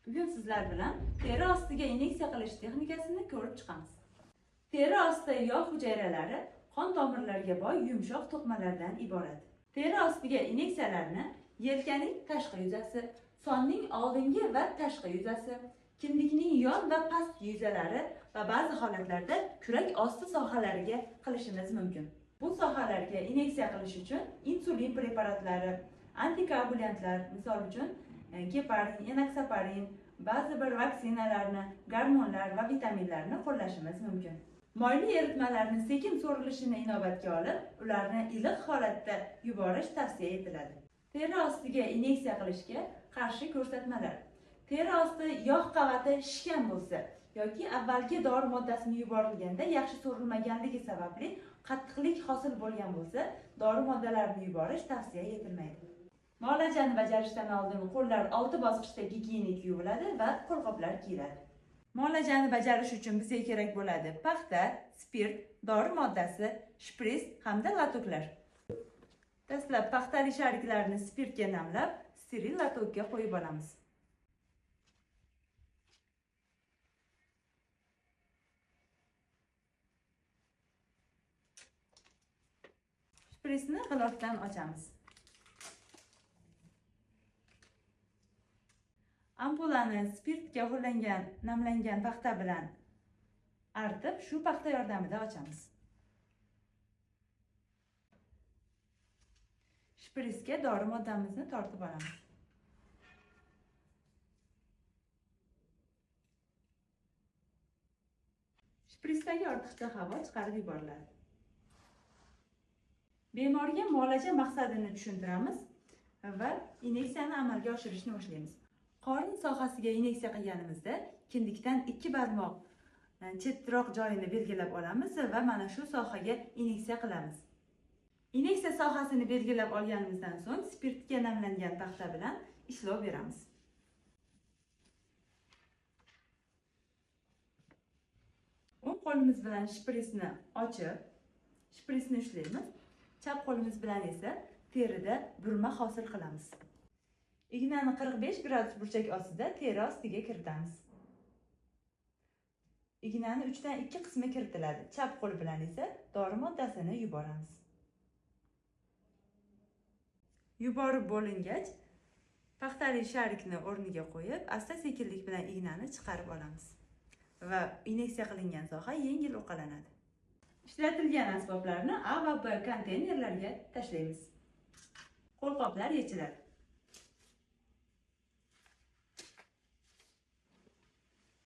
Bugun sizlar bilan teri ostiga inyeksiya qilish texnikasini ko'rib chiqamiz. Teri osti yog' hujayralari qon tomirlariga boy yumshoq to'qmalardan iborat. Teri ostiga inyeksiyalarni yelkaning tashqi yuzasi, sonning oldingi va tashqi yuzasi, kindikning yon va pastki yuzalari va ba'zi holatlarda kurak osti sohalariga qilishimiz mumkin. Bu sohalarga inyeksiya qilish uchun insulin preparatlari, antikoagulyantlar, misol uchun geparin, enoksaparin, ba'zi bir vaksinalarni, gormonlar va vitaminlarni qo'llashimiz mumkin. Moyli eritmalarni sekin so'rilishini inobatga olib, ularni iliq holatda yuborish tavsiya etiladi. Teri ostiga inyeksiya qilishga qarshi ko'rsatmalar. Teri osti yog' qavati shishgan bo'lsa yoki avvalgi dori moddasini yuborilganda yaxshi so'rilmaganligi sababli qattiqlik hosil bo'lgan bo'lsa, dori moddalarini yuborish tavsiya etilmaydi. Muolajani bajarishdan oldin qo'llar 6 bosqichda gigiyenik yuviladi va qo'lqoplar kiyiladi. Muolajani bajarish uchun bizga kerak bo'ladi paxta, spirt, dori moddasi, shpris hamda latoklar. Dastlab paxtali shariklarni spirtga namlab, steril latokka qo'yib olamiz. Shprisni g'ilofdan ochamiz. Ampulani spirtga ho'llangan, namlangan paxta bilan artib, shu paxta yordamida ochamiz. Shprisga dori moddamizni tortib olamiz. Shprisdagi ortiqcha havo chiqarib yuboriladi. Bemorga muolaja maqsadini tushuntiramiz va inyeksiyani amalga oshirishni boshlaymiz. Qorin sohasiga inyeksiya qilganimizda kindikdan 2 barmoq chetroq joyini belgilab olamiz va mana shu sohaga inyeksiya qilamiz. Inyeksiya sohasini belgilab olganimizdan so'ng spirtga namlangan paxta bilan ishlov beramiz. O'ng qo'limiz bilan shprisni ochib, shprisni ushlaymiz. Chap qo'limiz bilan esa terida burma hosil qilamiz. Ignani 45 gradus burchak ostida teri ostiga kiritamiz. Ignani 3 dan 2 qismi kiritiladi. Chap qo'l bilan esa dori moddasini yuboramiz. Yuborib bo'lingach, paxtali sharikni o'rniga qo'yib, asta-sekinlik bilan ignani chiqarib olamiz va inyeksiya qilingan soha yengil uqalanadi. Ishlatilgan asboblarni A va B konteynerlarga tashlaymiz. Qo'lqoplar yechiladi.